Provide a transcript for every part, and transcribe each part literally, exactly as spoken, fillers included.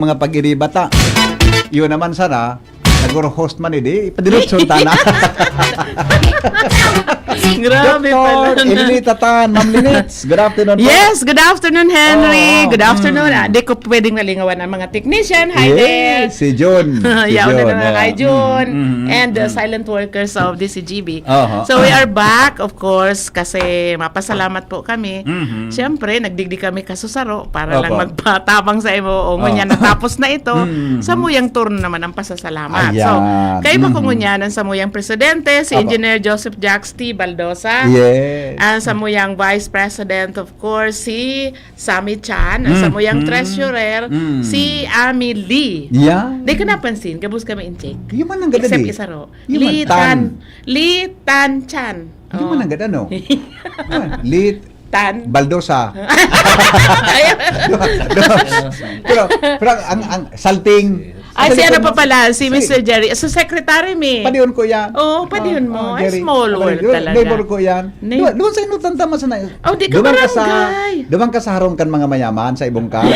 mga pag-iriba ta. Yun naman sana, nagro-host man, edi, ipadiretsyon ta na. Grabe Doktor pala na. Elita Tan, Ma'am Linitz, good afternoon po. Yes, good afternoon, Henry. Oo. Good afternoon. Mm. Ah, di ko pwedeng malingawan ang mga technician. Hi Yes, there. si Jun. Si Yaw na Jun, naman. oh. Hi, Jun. Mm, mm, And uh, mm. silent workers of D C G B. Aha. So we are back, of course, kasi mapasalamat po kami. Mhm. Siyempre, nagdigdi kami kasusaro para lang Opo. magpatabang sa imo. O ngunyan, Oh. natapos na ito. Mhm. Samuyang turno naman ang pasasalamat. Ayan. So, kaiba ko Mhm. ngunyan ang samuyang presidente, si Opo. Engineer Joseph Jax T. Baldosa. Yes. Ang samuyang Vice President, of course, si Sammy Chan. Ang Mm, samuyang mm, Treasurer, mm. si Ami Lee. Yan. Di ka napansin, gabos kami in check. Yung man ang ganda Except di. isaro. Yung man Lee tan. Tan. Lee Tan Chan. Yung Oh. man ang ganda, no? Ah, Lit Tan. Baldosa. Ayun. pero, pero ang, ang salting. Ay, si Salting ano ko, pa pala, si si- Mister Jerry. So, secretary mi. Padihon ko yan. Oo, padihon mo. Ah, Ay, Jerry. small world Neighbor, talaga. Neighbor ko yan. Neigh- Doon, doon sa inutan tama sa na. Oh, di ka Duman ka sa, barangay. duman ka sa harong kan mga mayaman sa Ibong ka.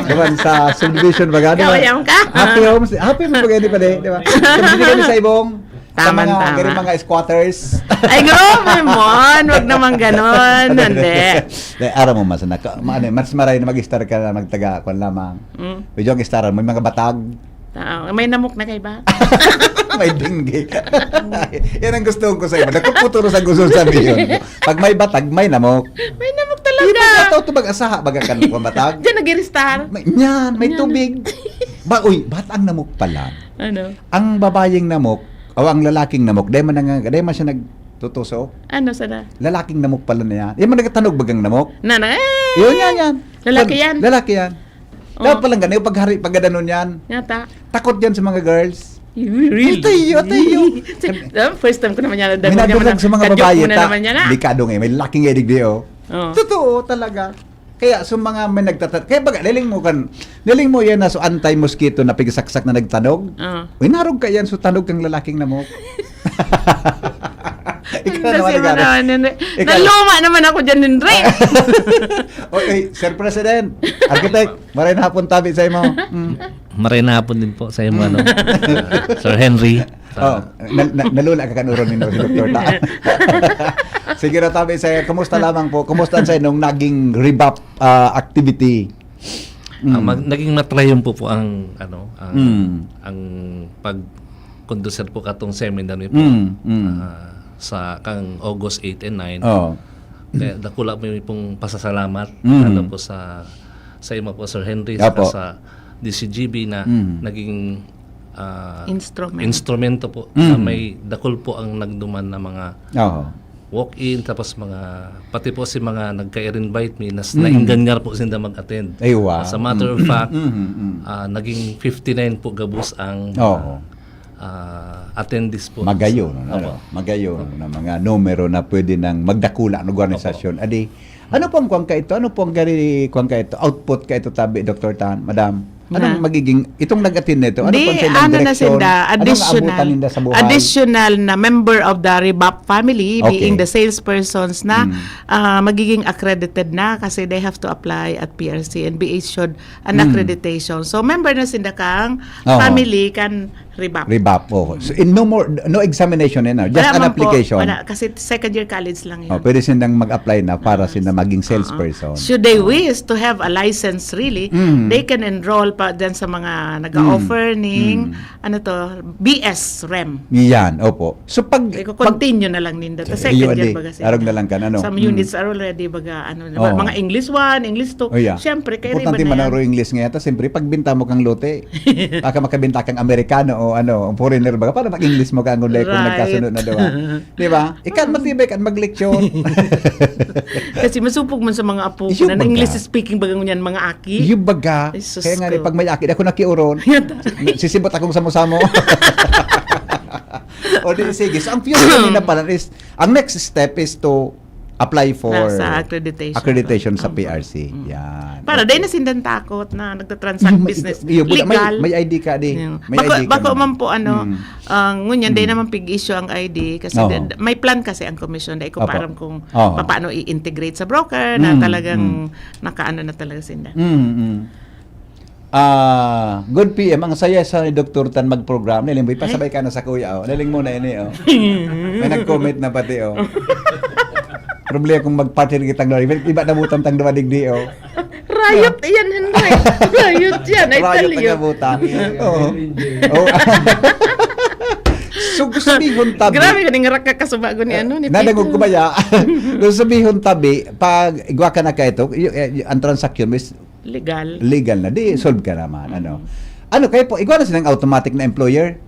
Duman sa subdivision baga. Duman, Kawayang ka. Happy homes, happy mo pag di pa di, di ba? Kami sa Ibong. Sa Tama, mga, tama. ganun mga squatters. Ay, grabe man. Wag naman ganon. Hindi. Di, aram mo, mas, naka, ma-, ano, mas maray na mag-star ka na magtaga, kwan lamang. Mm. Medyo ang istaran mo, yung mga batag. Ah, may namok na kay ba? May dengue. Yan ang gusto ko sa iyo. Naku, puturo sa gusto sabihin. Pag may batag, may namok. May namok Di talaga. ba ito, ito mag-asaha, baga ka ng batag? Diyan nag-iristar. May, yan, may Yan. Tubig. Ba, uy, bat ang namok pala. Ano? Ang babayeng namok, o ang lalaking namok, dahil man, nang, dahil man siya nagtutusok. Ano sana? Lalaking namok pala na yan. Yan man nagtanog bagang namok. Nana, eh! Yun yan, yan. Lalaki yan. Lalaki yan. Oh. Dapat pala gani, paghari, pagadanon yan. Ngata. Takot yan sa mga girls. Really? Atay, atay. Ah, first time ko naman yan. May nadulag sa mga babae. Mo na naman yan, ah. Delikado nga, may laking nga digdi, oh. Oh. Totoo talaga. Kaya sa mga may nagtatat-, kaya baga, liling mo kan, liling mo yan na so anti-mosquito na pigsaksak na nagtanog. Ah. Uy, narog ka yan, so tanog kang lalaking namok. Ikaw Kasi naman, mo ikaw. naman, hindi. Ikaw. Naluma naman ako dyan, Henry. Okay, Sir President, Architect, maray na hapon tabi sa imo. Mm. Maray na hapon din po sa imo, ano, Sir Henry. Oh, na, na, nalula ka kan uron ni Doktor ta. Sige na tabi sa, kumusta lamang po? Kumusta sa nung naging rebap ah, activity? Ah, Mm. mag- naging matrayon po po ang, ano, ang, Mm. ang pag-conduce po katong seminar po, Mm, mm. ah, sa kang August eight and nine. Oh. Kaya dakula po yung pong pasasalamat, Mm. lalo po sa, sa imo po, Sir Henry, Apo. sa D C G B na Mm. naging, ah, Instrument. instrumento po Mm. na may dakul po ang nagduman na mga Oh. walk-in, tapos mga, pati po si mga nagka-invite mi, nas Mm. nainggangar po sinda mag-attend. Ay, wow. As a matter of fact, Mm, mm. ah, naging fifty-nine po gabos ang Oo. ah, attendees po. Magayon, Opo. ano? Magayon na mga numero na pwede nang magdakula ng organisasyon. Adi, ano po ang kuwan ka ito? Ano po ang gari kuwan ka ito? Output ka ito, tabi, Doktor Tan, Madam? Anong Na. magiging, itong nag-attend nito? Ano Di, po ang sa inyong ano na direksyon? sinda, Anong additional, naabutan ninda sa buhay? Additional na member of the Rebap family, Okay. being the salespersons na Mm. ah, magiging accredited na kasi they have to apply at P R C and be issued an Mm. accreditation. So, member na sinda kang Oo. family kan Rebap. Rebap, oh. So, in no more, no examination na, just Wala an man po, application. Wala, kasi second year college lang yun. Oh, pwede silang mag-apply na para sila maging Oo. salesperson. Should they wish to have a license, really, Mm. they can enroll pa dyan sa mga nag-offer Mm. ning, Mm. ano to, B S REM. Yan, opo. So pag, Iko pag continue na lang ninda. Ta Eh, second yun, year di. baga siya. Arog na lang ka na, no? Some Mm. units are already baga ano, Oo. mga English one, English two. Oh, yeah. Siyempre, kay Importante Riba man na ang yan. English ngayon. Tapos siyempre, pagbinta mo kang lote, baka makabinta kang Amerikano o ano, ang foreigner baga, para mag-English mo ka ang gulay kung Right. nagkasundo na, di ba? Di ba? Ikan matibay kan mag-lecture. Kasi masupog man sa mga apo Iyo na baga. English speaking baga ngunyan mga aki. Iyo baga. Ay, sus Kaya nga, ko. pag may aki, ako nakiuron. Sisibot akong samo-samo. O di, sige. So, ang future nila pala is, ang next step is to apply for Nasa accreditation. accreditation sa Opo. P R C. Mm. Yan. Para dahil na sindang takot na nagtatransact Yung may- business. yung may- Legal. May, may I D ka, di. Yeah. May Bako, I D ka bako naman. man po, ano, Mm. ang ngunyan, dahil Mm. naman pig-issue ang I D, kasi Oo. da- may plan kasi ang komisyon, dahil ko Opo. parang kung Oo. paano i-integrate sa broker, na Mm, talagang mm. nakaano na talaga sinda. Mm, mm. Ah, good P M. Ang saya sa ni Doktor Tan magprograma. Naling mo, ipasabay ka na sa kuya, oh. Naling mo na ini, oh. May nag-comment na pati, oh. Problema kung magparty na kitang dalawa. Iba na butang tang dalawa digdi, oh. Riot yan, Henry. Riot yan, I tell Riot na you. Nga butang. Oo. Oh. So, gusto sabihon tabi. Grabe, kaning rakak kasubago ni ano, ni Nadangog Pito. Ko ba ya? Gusto sabihon tabi, pag igwa ka na ka ito, y- y- ang transaksyon mo is Legal. Legal na. Di, solve ka naman. Ano? Ano, kaya po, igwa na silang automatic na employer?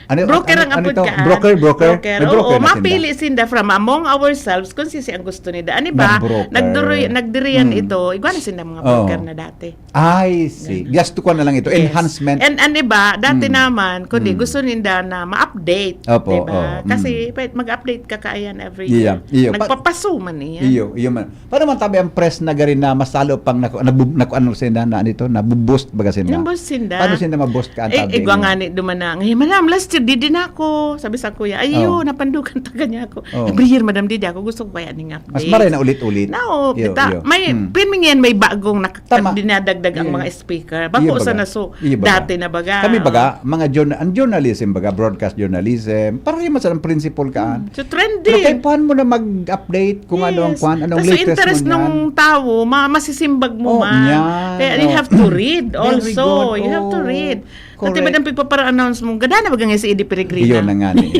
Ano, Broker ano, ang ano apod ito? Kaan. Broker, broker. Broker. May broker Oo, na sinda. Mapili sinda from among ourselves kung sisi ang gusto ninda. Ano ba? Mag-broker. Nagduri-, nagdiriyan Hmm. ito. Igwa na sinda mga Oo. broker na dati. I see. Ganun. Just to kuha na lang ito. Yes. Enhancement. And ang iba, dati Hmm. naman, kundi Hmm. gusto ninda na ma-update. Opo, Diba? oo. Kasi Hmm. pwede mag-update ka kaayan every Iya, year. Iyo. Pa- Nagpapasuman iyan. Iyo, iyo man. Paano man tabi ang press na gari na mas lalo pang naku-, nabu-, naku-, ano sinda na nito, nabu-boost baga sinda? Nabu-boost sinda. Paano sinda ma-boost ka ang Eh, tabi igwa niya? Nga ni duman na, "Eh, madam, last year, didi na ako." Sabi sa kuya, "Ay, Oh. iyo, napandukan ta kanya ako." Oh. "Every year, madam, didi ako. Gusto ko kaya ning update." Mas maray na ulit-ulit. No, Iyo, bita, iyo. may, Hmm. pirmi ngayon, may bagong nak-, Tama. dinadagdag ang Iyo, mga iyo. speaker. Iyo Bako baga. Sana so, Iyo baga. Dati na baga. Kami baga, mga journa-, ang journalism baga, broadcast journalism, parang yung masalang principle ka. Hmm. So, trending. Pero kaipuhan mo na mag-update kung ano ang Yes. kwan, anong Tas latest interest mo niyan. Ng tao, ma-, masisimbag mo Oh, man. Niyan. Kaya you Oh. have to read Very also. Good. You have to Oh. Read. Correct. Dati ba nang pagpapara-announce mo, gada na ba nga si Eddie Peregrina? Iyon na nga ni.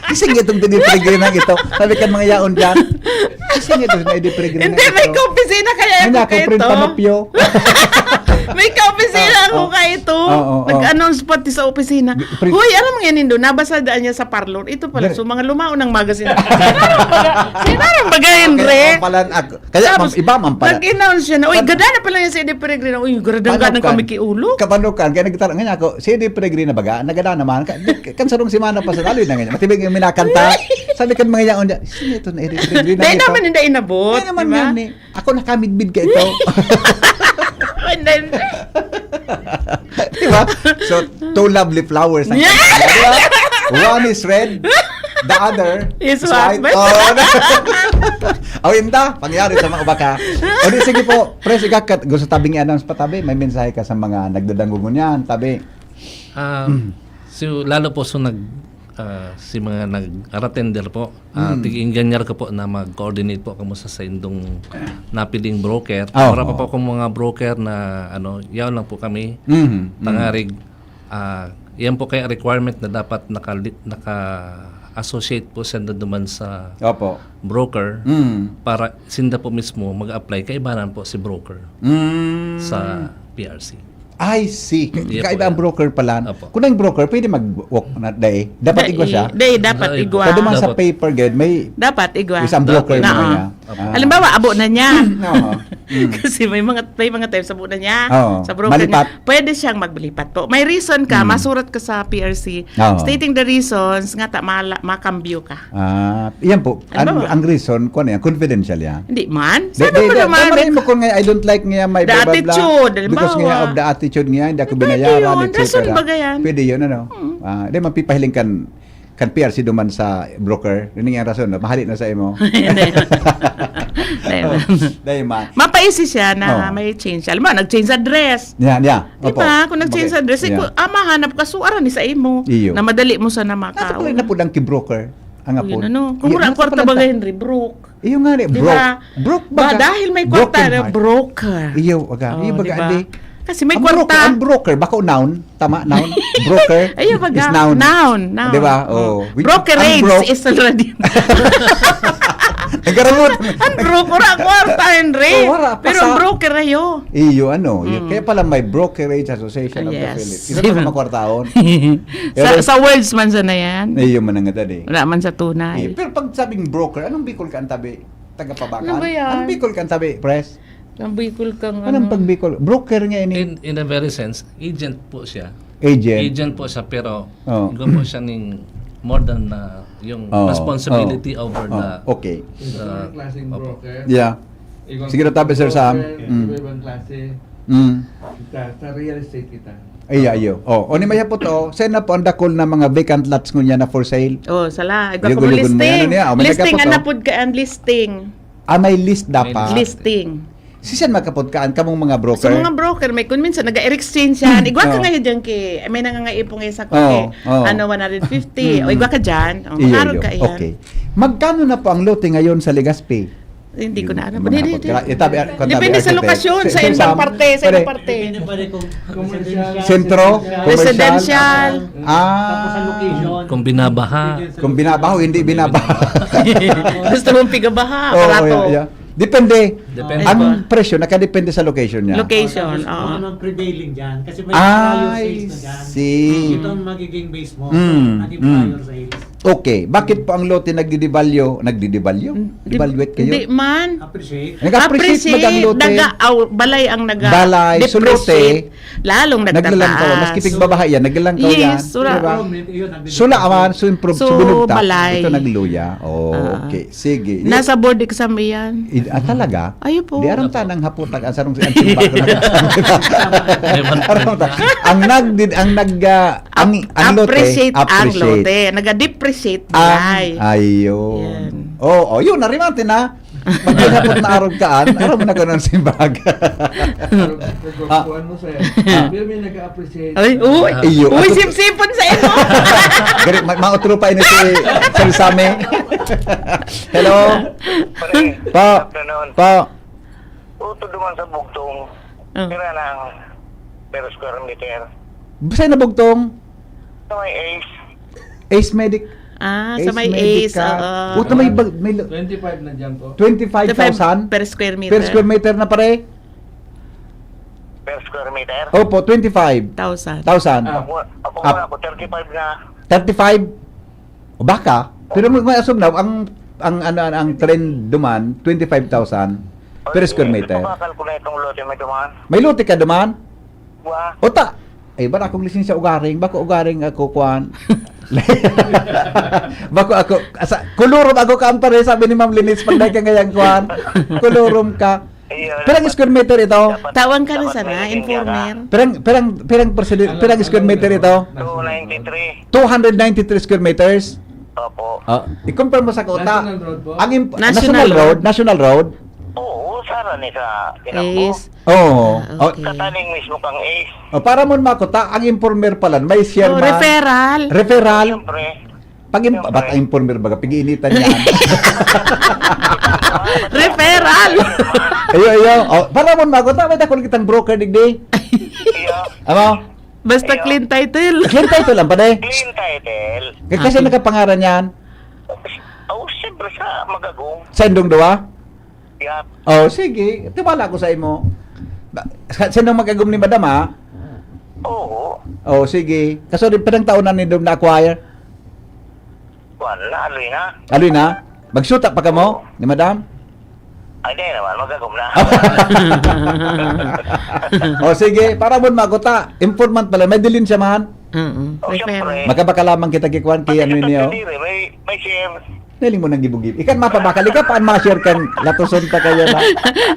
Ising itong Eddie Peregrina ito. Sabi kan mga yaon dyan. Ising ito na Eddie Peregrina Hindi, ito. May kaopisina kaya Hindi ako ako print kaito. Panopyo. May kaopisina Ah, ako oh. Kaito. Oh, oh, oh. Nag-announce pati sa opisina. Print Hoy, alam mo yan, Indo, nabasa daan niya sa parlor. Ito pala, Dire- so mga lumaon ng magazine. Sino ang bagay, Sino ang bagay, Kaya Henry? Ang palan ako. Kaya Tapos, mam-, iba man pala. Nag-announce siya na, "Uy, Pan- gada na pala niya si Eddie Peregrina. Uy, gada Paano na ka? Kami kiulo." Kapanukan, kaya nagtara-, ngayon ako, si Eddie Peregrina baga, nagada naman. Ka-, di, kan sarong semana pa sa taloy na ngayon. Matibig yung minakanta. Sabi kan mga yaon niya, "Sino ito na Eddie Peregrina Dahil nito?" Naman, hindi inabot, Kaya naman di ba? Yan eh. Ako nakamidbid ka ito. And then, Di ba? So, two lovely flowers ang Yeah! kanya, di ba? One is red, the other Is is what? White. Oh, na- oh, yun ta. Pangyari sa mga baka. O di, sige po, Pres, ikaw, kat-, gusto tabing i-announce pa tabi? May mensahe ka sa mga nagdadangog niyan, tabi? Ah, so, lalo po sa nag-, ah, si mga nag-aratender po, ah, Mm. tig-inganyar ko po na mag-coordinate po kamo sa saindong napiling broker. Ah, Wala pa oo. po akong mga broker na, ano, yaon lang po kami. Mhm, mhm. Tangarig, ah, yan po kaya requirement na dapat nakali-, naka-associate po sinda duman sa Opo. broker Mm. para sinda po mismo mag-apply. Kaibanan po si broker Mm. sa P R C. I see. Ka-, Iya po, kaiba ang iya. Broker pala. Opo. Kung ang broker, pwede mag-walk na day. Dapat Dai, igwa siya? dai, dapat Dai, igwa. Kaya duman sa Dapat. Paper, gud, may Dapat igwa. isang broker Dapat. naman Oo. niya. Opo. Ah. Halimbawa, abo na niya. Oo. Mm. Kasi may mga, may mga times abo na niya. Oo. Sa broker Malipat. niya. Pwede siyang maglipat po. May reason ka, Mm. masurat ka sa P R C, Oo. stating the reasons, nga ta, mala-, makambyo ka. Ah, yan po. Ano Ang, ba? ang reason, kung ano yan, confidential yan. Hindi man. Di, Sabi di, mo di, naman, tama may rin mo kung nga, "I don't like niya, may the blah, blah, blah." attitude, Because halimbawa. nga of the attitude niya, hindi ako Pwede binayaran, yun. et cetera. Rason baga yan. Pwede yun, ano? Mm. Ah, di, mapipahiling kan, kan P R C duman sa broker. Yun yung rason, no? Mahali na sa imo. Hindi. Hindi man. Dahil man. Mapaisi siya na Oh. may change. Alam mo, nag-change address. Yan, yeah. Di Opo. ba? Kung nag-change Bagay. address, eh, Yeah. kung, ah, mahanap ka, so, aran ni sa imo. Iyo. Na madali mo sana maka- Nasa pala na po lang ki-broker. Ang Uy, apod. ano? Kung Iyo, wala nasa kwarta pala ba ta- ngayon, Ri, broke? Iyo nga, Ri, Di broke. ba? Broke Ba, baga. dahil may Broken kwarta, Ri, heart. broker. Iyo, baga. Oh, Iyo, baga, di ba? andi. Kasi may Ang broker, kwarta. ang broker, bako noun. Tama, noun. Broker Iyo, baga. is noun. Noun, noun. Di ba? Oh. Oh. Brokerage Ang bro- is already Nagkaramot. Ang broker, ang kwarta, Henry. Oh, wala, Pero ang pasa- broker, ayo. Iyo, ano, yun. Mm. Kaya pala may Brokerage Association of the Yes. Philippines. Isa pa na makwartaon. Sa, Pero sa words man sana yan. Iyo, manangatad eh. Wala man sa tunay. Eh, pero pag sabing broker, anong Bicol ka ang tabi? Tagapabakan? Ano ba yan? Anong Bicol ka ang tabi, Pres? Ang Bicol kang Anong ano? pag Bicol? Broker nga ini. In, in a very sense, agent po siya. Agent. Agent po siya, pero Oh. iba po siya ning more than, uh, yung Oh. responsibility Oh. over Oh. the, Okay. the Iba-ibang klaseng Opo. broker. Yeah. Iba-ibang Sige na, tabi, Sir Sam. broker, Mm. iba-ibang klase. Mm. Kita, sa real estate kita. Iya, iyo. Oh, o ni maya po to, saan na po ang dakol na mga vacant lots ngunyan na for sale? Oh, sala. Iba Yung ko gulugon mo yan, listing. ano niya? Oh, may Listing, nagkapot, oh. anapod ka ang listing. Ah, may list dapat. May list. Listing. Sisan makapot kaan kamong mga broker? Sa mga broker, may kun minsan nag-exchange yan. Igwa ka Oo. ngayon dyan kay, may nangangaipon ngayon sa Oo, kay, oo. ano, one hundred fifty. O, Mm. igwa ka dyan. O, Iyo, makaroon iyo. ka iyan. Okay. Magkano na po ang lote ngayon sa Legazpi? Hindi ko na alam. Hindi, hindi, hindi. Itabi, Depende sa lokasyon, sa, sa, sa, sa parte, sa pare. parte. Depende pa rin kung Commercial. Sentro, commercial. Residential. Ah. Tapos sa location. Kung binabaha. Kung binabaha o hindi binabaha. Gusto mong pigabaha, Oo, barato. yeah, yeah. Depende. Depende Ang po. presyo, nakadepende sa location niya. Location, Tapos, oo. kung anong prevailing dyan. Kasi may prior I sales na dyan. see. Ito ang magiging base mo. Mm, Naging mm. prior sales. Okay. Bakit po ang lote nagdidevalue? Nagdidevalue? Mm, di-, Devaluate kayo? di man. Appreciate. Nag-appreciate Appreciate, mag ang lote. daga, aw, balay ang naga Balay. So, lote, depreciate. Lalong nagtataas. Naglalangkaw. Maski pigbabaha yan, naglalangkaw Yes, yan. wala. Di ba? Improvement, yun, nagdi-, Sula aman, so improve, So, so binugtak. balay. Ito nagluya. Oh, Ah. okay. Sige. Nasa board exam iyan. Id-, ah, talaga? Ayo po. Di aram ta nang hapot, ang sarong si Anthony Bacon. Aram ta. Ang nagdid-, ang nag, ah, ang, Ap-, ang lote, appreciate ang appreciate. lote. Naga-depreciate Ang, balay. ayo. Yan. Oo, yun, narimante na. Pag hinapot na arog kaan, aram na ko ng simbag. Nagkukuhan mo, sir. Ah. Pero may nag-a-appreciate. Ay, uy. Ah. Iyo, Uy, ato sipsipon sa imo. Gari, ma-, mautro pa ini si Sir Sammy. Hello. Pare, Po. good afternoon. Po. Uto duman sa bugtong. Oh. Pira na ang per square meter? Basta na bugtong. Sa may Ace. Ace Medic. Ah, sa Ace may Medic Ace, ka. oo. Puta, may bag-, may lo- Twenty-five na dyan po. Twenty-five thousand? Per square meter. Per square meter na, pare? Per square meter? Opo, twenty-five. Thousand. Thousand. Ah. Ako, ako Up. nga, ako, thirty-five na. Thirty-five? O baka? Pero may, may assume na, ang, ang, ano, ang, ang trend duman, twenty-five thousand per square meter. Ito, bakal ko na itong lote may duman. May lote ka duman? Wa. Ota, eh, bara akong lisensya ugaring, bako ugaring ako, kwan. Bako ako, asa, kulurom ako ka, ang pare, sabi ni Ma'am Linis, pag dahil ka ngayang, kwan, kulurom ka. Iyo, Pirang dapat, square meter ito? dapat, Tawan ka na dapat sana, may lisensya ka. informer. Pirang, pirang, pirang percent, Ano, pirang square ano, meter ito? ano, Two ninety-three. Two hundred ninety-three square meters? Opo. Ah, i-confirm mo sa kota. National road po? Ang imp-, National National road. road, National road. Oo, sara ni sa Tinambo. Ace. Oo. Ah, Oh. okay. Kataning mismo kang Ace. Oh, para mo makota, ang informer pala, may Oh, chairman. referral. Referral. Siyempre. Pag im-, Siyempre. bata informer baga, pag-iinitan niya. Referral. Iyo, iyo. Oh, para mo makota, may dakul kitang broker, digdi. Iyo. Ano? Basta Iyo. clean title. Clean title lang, pare. Clean title. K-, kasi Okay. nakapangaran yan. Oh, siyempre sa Magagong. Sa indong duwa? Yap. Oh, sige. Tiwala ko sa imo. Ba-, sa, sa indong Magagong ni Madam, ha? Oo. Oh, sige. Kaso di, pirang taon na ni Dom na-acquire? Wala, aloy na. Aloy na? Magsuta pa kamo Oo. ni Madam? Ay, di naman. Magagom na. Oh, sige. Para mo makuta. Informant pala. May dilin siya man. Oo. Oh, May siyempre. pera. Magkabaka lamang kita kay Kwan, kay Pati ano sa niyo? Pagkadiri, may, may share. Naling mo nang gibugib. Ikan mapabakal. Ika pa ang ma-share kan latuson pa kaya na.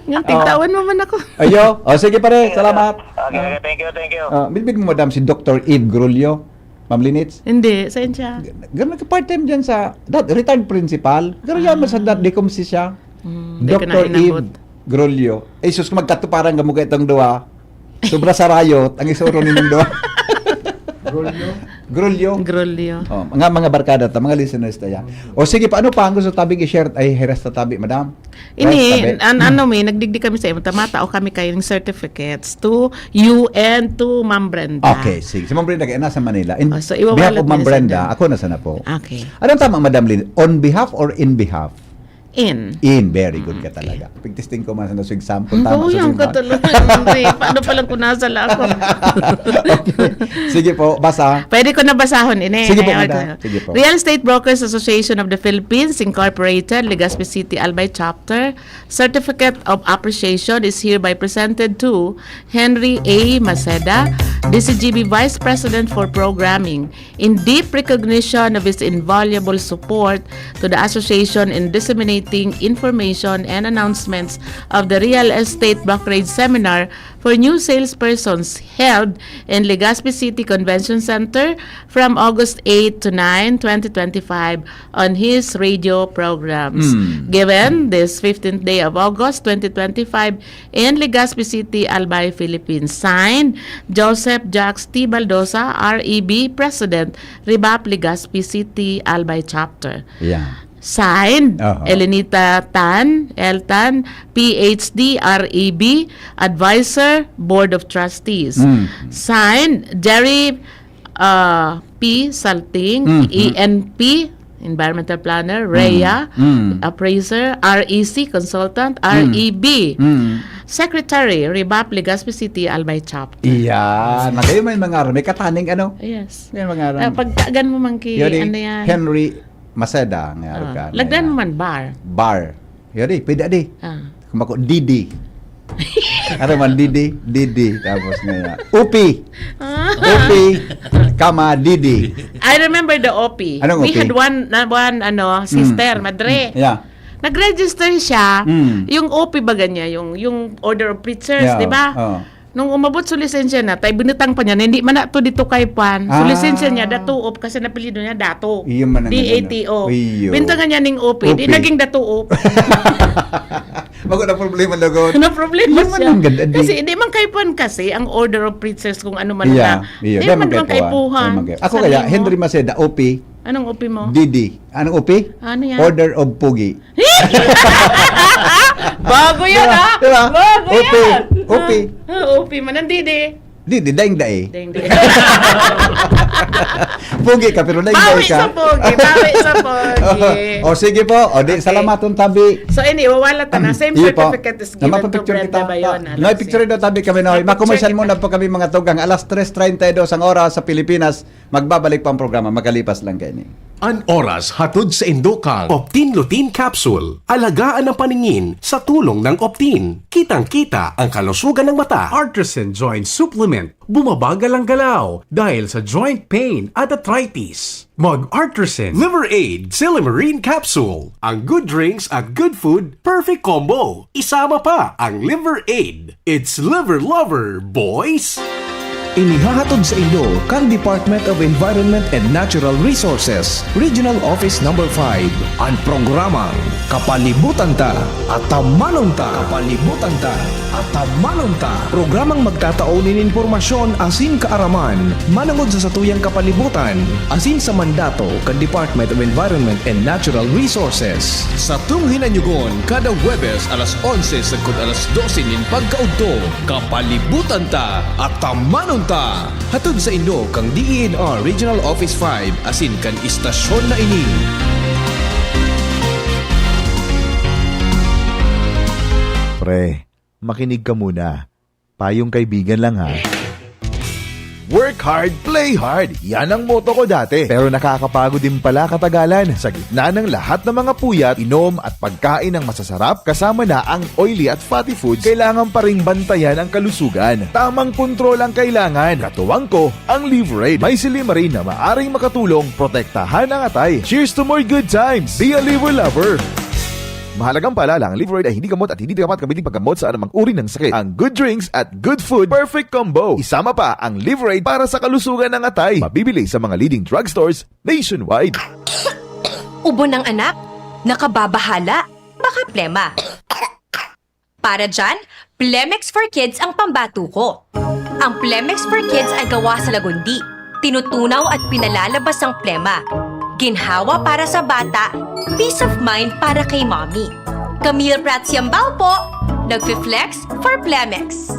Ngang Oh. tigtawan mo man ako. Ayo. Oh, sige pare. Salamat. Okay, Ah. okay. Thank you, thank you. Ah, bilbil mo, Madam, si Doktor Eve Grulio. Ma'am Linitz? Hindi, saan siya? Ganun ka part-time dyan sa, that, retired principal. Pero yaman sa Ah. that, di ko si siya. Hmm, di ko Doktor nainabot. Eve Grolio. Eh, sus, magkatuparan ka mo kaitong duwa. Sobra sa rayot, ang isuro ninyong duwa. Grolio? Grolio. Grolio. Oh, mga, mga barkada ta, mga listeners ta yan. O sige, paano pa ang gusto tabing i-share? Ay, heras ta tabi, madam. Ini, Rasta, be. an-, ano mi, nagdigdi kami sa imo, tamatao kami kayong certificates to you and to Ma'am Brenda. Okay, sige. Si Ma'am Brenda, kaya nasa Manila. In Oh, so, iwawalat behalf of Ma'am niya sa Brenda, inyo. ako na sana po. Okay. Anong tama, Madam Lin? On behalf or in behalf? In. In, very good ka Okay. talaga. Pag-testing ko man sa example, Ang tama sa gawin ko simbahan. talaga, Andre. Paano palang kung nasa lang ako? Okay. Sige po, basa. Pwede ko na basahon, ini. Sige po, Ayan, madam. ito. Sige po. Real Estate Brokers Association of the Philippines Incorporated, Legazpi City, Albay Chapter. Certificate of Appreciation is hereby presented to Henry A. Maceda, D C G B Vice President for Programming, in deep recognition of his invaluable support to the association in disseminating information and announcements of the Real Estate Brokerage Seminar for new salespersons held in Legazpi City Convention Center from August eight to nine, twenty twenty-five on his radio programs. Mm. Given this fifteenth day of August twenty twenty-five in Legazpi City, Albay, Philippines. Signed, Joseph Jax T. Baldosa, R E B President, Rebap Legazpi City, Albay Chapter. Yeah. Signed, Aha. Elenita Tan, L Tan, P H D, R E B, Advisor, Board of Trustees. Mm. Signed, Jerry, uh, P Salting, Mhm. E N P, Environmental Planner, Mm. Rhea, Mm. Appraiser, R E C, Consultant, Mm. R E B, Mm. Secretary, Rebap Legazpi City, Albay Chapter. Iyan. Na kayo may mga may kataning ano? Yes. May mga Ah, pagtagan mo man ki, Yun eh, ano yan? Henry Maceda, nga Ah, araw ka, lagdan mo man bar. Bar. Yun eh, pwede di. Ah. Kumako, Didi. Ano man, Didi? Didi. Tapos nga, Upi. Ah. Upi, kama, Didi. I remember the O P. Anong We O P? had one, na one, ano, Mm. sister, madre. Mm. Yeah. Nag-register siya, Mm. yung O P baga niya, yung, yung Order of Preachers, Yeah, di ba? oo. Nung umabot sa lisensya na, tay binutang pa niya na hindi man na to dito kay Juan. So, Ah. lisensya niya, Datuop, kasi napilido niya Dato. Iyo man ang D A T O. ano. Iyo. Bintangan niya ning O P, di O P. naging Datuop. Bago na problema, lugod. Na problema Iyo man siya. ang ganda, di. Kasi di man kay Juan kasi ang Order of Preachers kung ano man Iya, na. iyo. Di Di man man kay man kay Juan. Puhan. Di man kay-, ako Sabi kaya, mo. Henry Maceda, O P. Anong O P mo? D D. Anong O P? Ano yan? Order of Pugi. Bago yan, Diba? ah! Diba? Bago O P. yan! O P. Ah, O P man. Ang D D. D D, daing dae. Daing dae. Pugi ka, pero daing dae Bawi ka. sa pogi, bawi sa pogi. O, sige po. O, di, Okay. salamaton tabi. So, ini, wawala ta na. Same Iyo po. certificate is given to Namapapicture Brenda kita. Bayona. May Let's picture see. daw tabi kami na. May picture Makomersyal kita. muna po kami, mga tugang. Alas tres treinta y dos ang oras sa Pilipinas. Magbabalik pa ang programa, makalipas lang kaini. An oras hatod sa indo kan Optin Lutein Capsule. Alagaan ang paningin sa tulong ng Optin. Kitang-kita ang kalusugan ng mata. Artisan Joint Supplement. Bumabagal ang galaw dahil sa joint pain at arthritis. Mag Artisan Liver Aid Silymarin Capsule. Ang good drinks at good food, perfect combo. Isama pa ang Liver Aid. It's Liver Lover, boys! Inihahatod sa inyo kan Department of Environment and Natural Resources, Regional Office Number five, an programang Kapalibutan Ta, Atamanon Ta. Kapalibutan Ta, Atamanon Ta. Programang magtatao nin impormasyon asin kaaraman manongod sa satuyang kapalibutan asin sa mandato kan Department of Environment and Natural Resources. Satong hinanyugon kada Huwebes alas onse sagkod alas dose nin pagkaudto. Kapalibutan Ta, Atamanon Ta. Hatod sa inyo kan D E N R Regional Office five asin kan istasyon na ini. Pre, makinig ka muna. Payong kaibigan lang, ha. Work hard, play hard. Yan ang motto ko dati. Pero nakakapagod din pala katagalan. Sa gitna ng lahat ng mga puyat, inom at pagkain ng masasarap, kasama na ang oily at fatty foods, kailangan pa ring bantayan ang kalusugan. Tamang kontrol ang kailangan. Katuwang ko, ang Liverade. May silymarin na maaring makatulong protektahan ang atay. Cheers to more good times! Be a Liver Lover! Mahalagang paalala, ang Liverade ay hindi gamot at hindi dapat gamitin paggamot sa anumang uri ng sakit. Ang good drinks at good food, perfect combo. Isama pa ang Liverade para sa kalusugan ng atay. Mabibili sa mga leading drugstores nationwide. Ubo ng anak? Nakababahala? Baka plema. Para dyan, Plemex for Kids ang pambato ko. Ang Plemex for Kids ay gawa sa lagundi. Tinutunaw at pinalalabas ang plema. Ginhawa para sa bata, peace of mind para kay mommy. Camille Prats Yambao po, nagfi-flex for Plemex.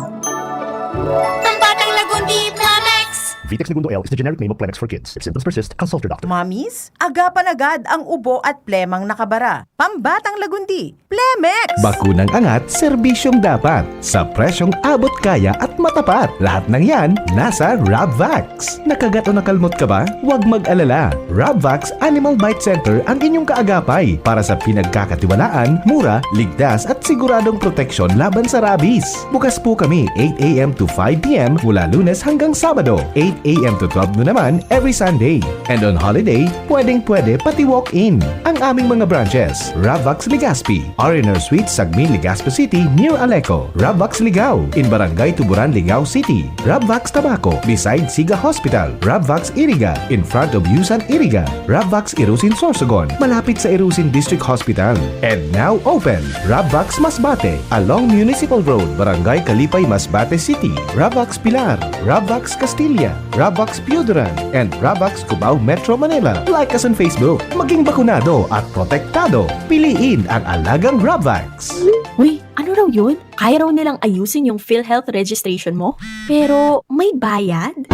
Pambatang Lagundi, Plemex! Vitex Negundo L is the generic name of Plemex for Kids. If symptoms persist, consult your doctor. Mommies, agapan agad ang ubo at plemang nakabara. Pambatang Lagundi, Plemex! Bakunang angat, serbisyong dapat. Sa presyong abot kaya at matapat. Lahat ng yan, nasa Rabvax. Nakagat o nakalmot ka ba? Huwag mag-alala. Rabvax Animal Bite Center ang inyong kaagapay para sa pinagkakatiwalaan, mura, ligtas at siguradong proteksyon laban sa rabies. Bukas po kami eight a m to five p m mula Lunes hanggang Sabado, eight A M to twelve noon naman every Sunday. And on holiday, pwedeng-pwede pati walk-in. Ang aming mga branches, Ravvax Legazpi, R and R Suite, Sagmin, Legazpi City, near Aleco. Ravvax Ligao, in Barangay Tuburan, Ligao City. Ravvax Tabaco, beside Siga Hospital. Ravvax Iriga, in front of Yusan Iriga. Ravvax Irusin, Sorsogon, malapit sa Irusin District Hospital. And now open, Ravvax Masbate, along Municipal Road, Barangay Kalipay, Masbate City. Ravvax Pilar, Ravvax Castilla, Ravvax Pioduran, and Ravvax Cubao, Metro Manila. Like us on Facebook. Maging bakunado at protektado. Piliin ang alagang Ravvax. Uy, ano raw yun? Kaya raw nilang ayusin yung PhilHealth registration mo? Pero may bayad?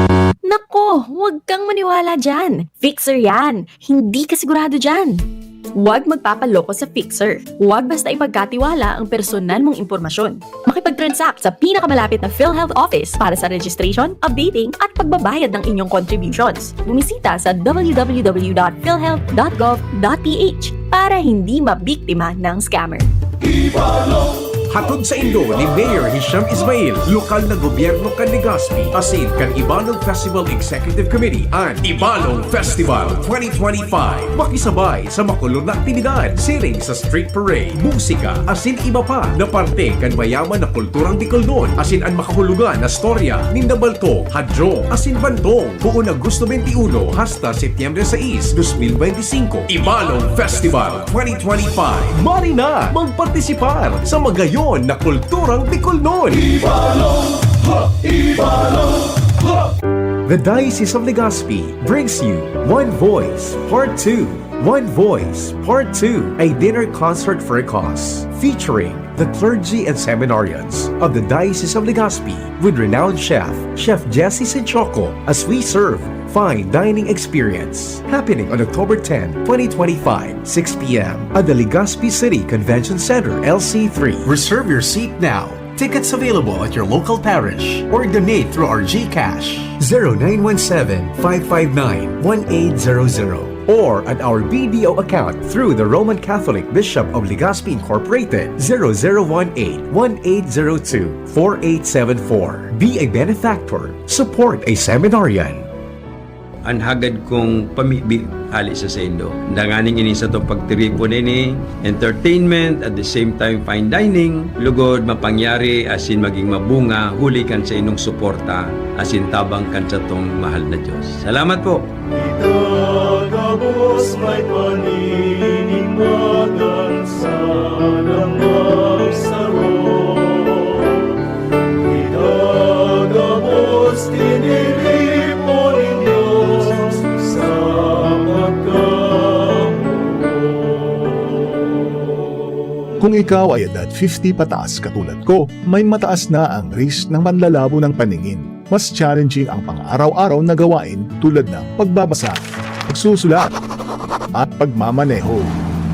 Nako, huwag kang maniwala dyan. Fixer yan. Hindi ka sigurado dyan. Huwag magpapaloko sa fixer. Huwag basta ipagkatiwala ang personal mong impormasyon. Makipag-transact sa pinakamalapit na PhilHealth office para sa registration, updating, at pagbabayad ng inyong contributions. Bumisita sa w w w dot philhealth dot gov dot p h para hindi mabiktima ng scammer. Hatod saindo ni Mayor Hisham Ismail, lokal na gobyerno kan Legazpi, asin kan Ibalog Festival Executive Committee an Ibalog Festival twenty twenty-five. Makisabay sa makulor na aktibidad, siring sa street parade, musika, asin iba pa na parte kan mayaman na kulturang Bicolnon, asin an makahulugan na storya ninda Balto, Hadro, asin Bantong, poon Agosto twenty-one hasta Setyembre sais, dos mil benti singko. Ibalog Festival twenty twenty-five. Mari na magpartisipar sa magayon na kulturang Bicolnon! Ibalog! Ha! Ibalog! Ha! The Diocese of Legazpi brings you One Voice Part two. One Voice Part two, a dinner concert for a cause, featuring the clergy and seminarians of the Diocese of Legazpi with renowned chef, Chef Jesse Sinchoco, as we serve fine dining experience. Happening on October ten, twenty twenty-five, six p m at the Legazpi City Convention Center, L C three. Reserve your seat now. Tickets available at your local parish or donate through our GCash, zero nine one seven, five five nine, one eight zero zero, or at our B D O account through the Roman Catholic Bishop of Legazpi Incorporated, zero zero one eight, one eight zero two, four eight seven four. Be a benefactor. Support a seminarian. An hagad kong pamibi hale sa saindo. Danganing ini satong pagtiripon ini, entertainment, at the same time fine dining, lugod mapangyari asin maging mabunga huli kan saindong suporta asin tabang kan satong mahal na Dios. Salamat po! Ito gabos may paninimbagan sa lamang saro. Ito gabos tiniripo nin Dios sa pagkamuot. Kung ikaw ay edad fifty pataas katulad ko, may mataas na ang risk ng panlalabo ng paningin. Mas challenging ang pang-araw-araw na gawain tulad ng pagbabasa, pagsusulat, at pagmamaneho.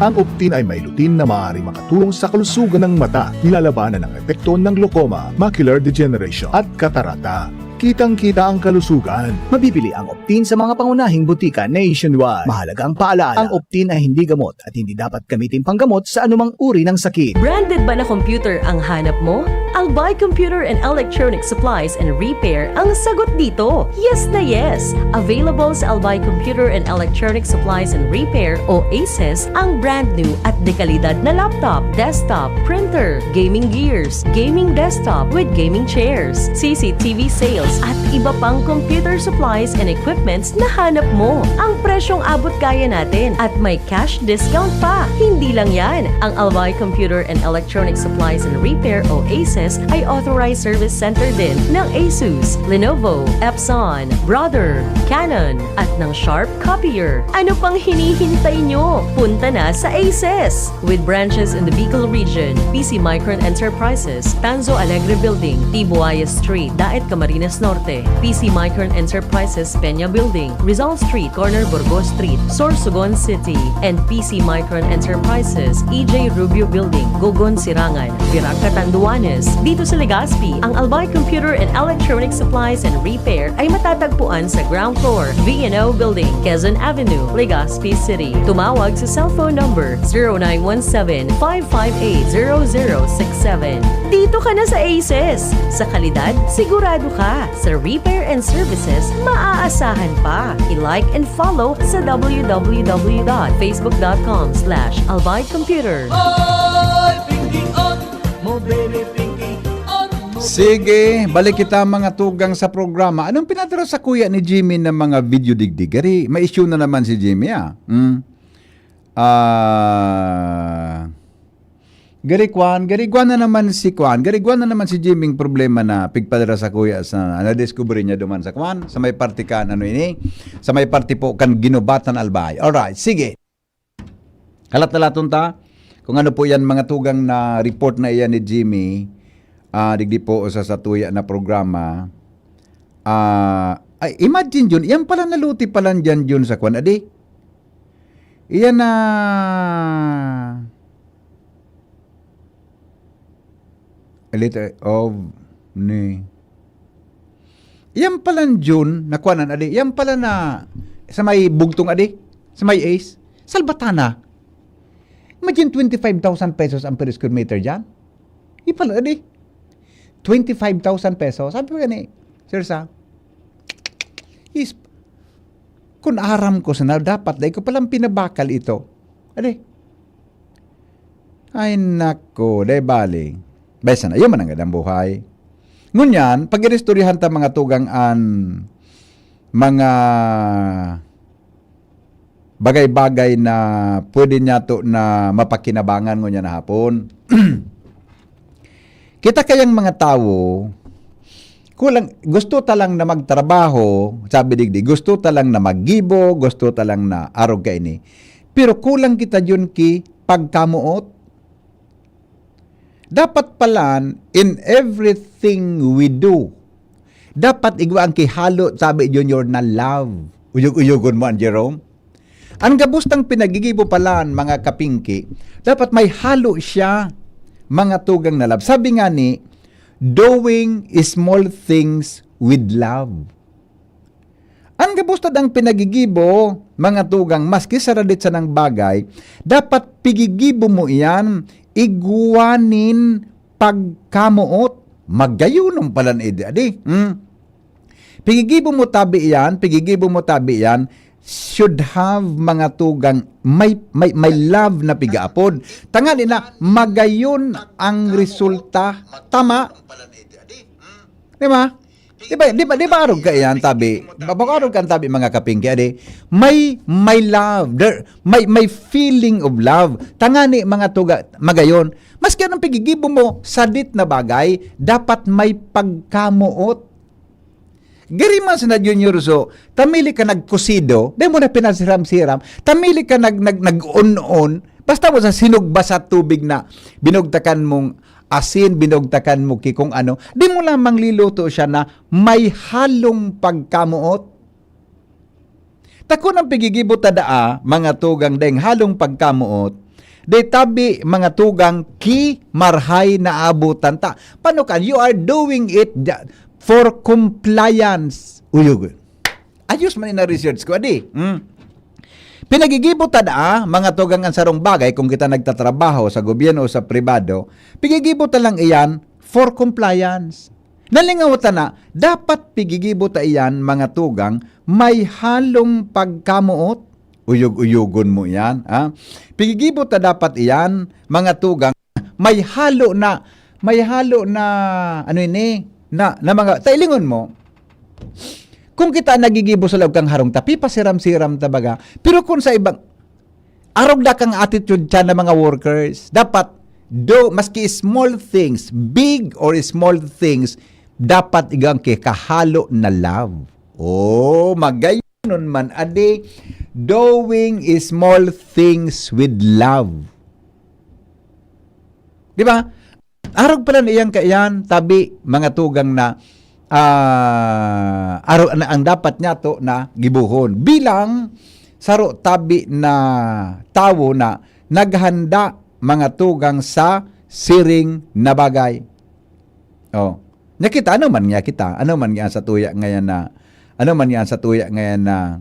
Ang Optin ay may lutein na maaaring makatulong sa kalusugan ng mata, nilalabanan ang epekto ng glaucoma, macular degeneration, at katarata. Kitang-kita ang kalusugan. Mabibili ang Optin sa mga pangunahing butika nationwide. Mahalagang paalala, ang Optin ay hindi gamot at hindi dapat gamitin panggamot sa anumang uri ng sakit. Branded ba na computer ang hanap mo? Albay Computer and Electronic Supplies and Repair ang sagot dito. Yes na yes! Available sa Albay Computer and Electronic Supplies and Repair o ACES ang brand new at dekalidad na laptop, desktop, printer, gaming gears, gaming desktop with gaming chairs, C C T V sales at iba pang computer supplies and equipments na hanap mo. Ang presyong abot kaya natin at may cash discount pa. Hindi lang yan, ang Albay Computer and Electronic Supplies and Repair o ACES ay authorized service center din ng Asus, Lenovo, Epson, Brother, Canon, at ng Sharp Copier. Ano pang hinihintay nyo? Punta na sa ACES! With branches in the Bicol region, P C Micron Enterprises, Tanzo Alegre Building, Tibuaya Street, Daet, Camarines Norte, P C Micron Enterprises, Peña Building, Rizal Street, corner Burgos Street, Sorsogon City, and P C Micron Enterprises, E J Rubio Building, Gogon, Sirangan, Virac, Catanduanes. Dito sa Legazpi, ang Albay Computer and Electronic Supplies and Repair ay matatagpuan sa ground floor, V and O Building, Quezon Avenue, Legazpi City. Tumawag sa cellphone number zero nine one seven, five five eight, zero zero six seven. Dito ka na sa ACES! Sa kalidad, sigurado ka! Sa repair and services, maaasahan pa. I-like and follow sa w w w dot facebook dot com slash albay computer. Oy, Pinky, on mo, baby, Pinky, on mo. Sige, balik kita, mga tugang, sa programa. Anong pinadala sa kuya ni Jimmy ng mga video digdig? Gari, may issue na naman si Jimmy, ah. Hmm. Ah, gari kwan, gari kwan na naman si kwan. Gari kwan na naman si Jimmy ang problema na pigpadala sa kuya sa nadiskubre niya duman sa kwan. Sa may parte kan, ano ini? Sa may parte po kan Ginubatan Albay. Alright, sige. Halat-halaton ta kung ano po yan, mga tugang, na report na iyan ni Jimmy, ah, digdi po sa satuya na programa. Ah, ay, imagine yun, yan pala naluti pala dyan yun sa kwan, adi? Iyan na a letter of ni. Yan pala June, na kwan, adi. Yan pala na sa may bugtong, adi. Sa may Ace. Salvatana. Imagine, twenty-five thousand pesos ang per square meter dyan. Ipala, adi. Twenty-five thousand pesos. Sabi ko gani, "Sir, sa, is, kung aram ko sana, dapat dai ko palang pinabakal ito." Adi. Ay, nako, dai bali. Besa na, yun man ang gandang buhay. Ngunyan, pag inistoryahan ta, mga tugang, an mga bagay-bagay na pwede niya to na mapakinabangan ngunyan na hapon. Kita kayang mga tawo, kulang, gusto ta lang na magtrabaho, sabi digdi, gusto ta lang na maggibo, gusto ta lang na arog kaini. Pero kulang kita yun ki pagkamuot. Dapat palan, in everything we do, dapat igwa ang kihalo, sabi Junior, na love. Uyog-uyogon mo an Jerome. Ang gabos ng pinagigibo palan, mga kapingki, dapat may halo siya, mga tugang na love. Sabi nga ni, "Doing small things with love." Ang gabos ta dang pinagigibo, mga tugang, maski sa radit sanang bagay, dapat pigigibo mo iyan, igwa nin pagkamoot. Magayonon palan idi, adi. Hmm? Pigigibo mo tabi iyan, pigigibo mo tabi iyan, should have, mga tugang, may, may, may love na pigaapod. Tangani na, magayon ang resulta. Tama? Di ba? Di ba, di ba, di ba arog ka iyan, tabi? Ba, baka arog ka, tabi, mga kapingki, adi? May, may love, there, may, may feeling of love. Tangani, mga tuga, magayon. Maski anong pigigibo mo, sadit na bagay, dapat may pagkamoot. Gari man sana, Junior, so, tamili ka nagkusido, di mo na pinasiram-siram, tamili ka nag, nag, nag-on-on, basta mo sa sinugba sa tubig na binugtakan mong asin, binugtakan mo ki kung ano, di mo lamang liluto siya na may halong pagkamoot. Ta kun ang pigigibo ta daa, mga tugang, dayng halong pagkamoot, di tabi, mga tugang, ki marhay na abutan ta. Paano ka? You are doing it ja-, for compliance. Uyog. Ayos man na research ko, adi. Hmm. Pinagigibo ta daa, mga tugang, ang sarong bagay kung kita nagtatrabaho sa gobyerno o sa pribado, pigigibo ta lang iyan for compliance. Nalingaw ta na, dapat pigigibo ta iyan, mga tugang, may halong pagkamoot. Uyog-uyogon mo iyan, ha? Pigigibo ta dapat iyan, mga tugang, may halo na, may halo na, ano ini, na, na mga, tailingon mo, kung kita nagigibo sa laog kang harong, tapi pasiram-siram ta baga. Pero kung sa ibang, arog na kang attitude siya ng mga workers. Dapat, do, maski small things, big or small things, dapat igang kahalo na love. Oh, magayon man, adi, doing small things with love. Di ba? Arog pala na iyang kaiyan, tabi, mga tugang na, ah, arog, na, ang dapat niya to na gibuhon. Bilang saro tabi na tawo na naghanda, mga tugang, sa siring na bagay. Oh. Nya kita, ano man nga kita? Ano man nga sa tuya ngayon na, ano man nga sa tuya ngayon na,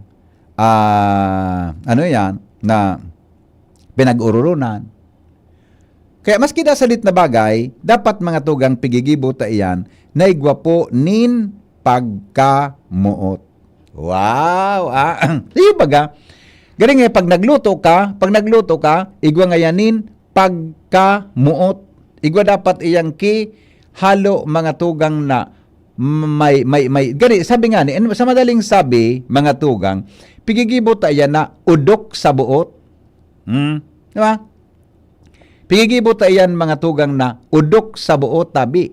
ah, ano yan, na pinag-ururunan? Kaya maski da sadit na bagay, dapat, mga tugang, pigigibo ta iyan na igwa po nin pagkamoot. Wow! Ah, iyo baga, galing eh, pag nagluto ka, pag nagluto ka, igwa ngayanin, pagkamoot. Igwa dapat iyang ki, halo mga tugang na may, may, may, gani, sabi nga ni, ano, sa madaling sabi, mga tugang, pigigibo ta iyan na udok sa buot. Hmm? Di ba? Pigigibo ta iyan, mga tugang, na udok sa buot, tabi.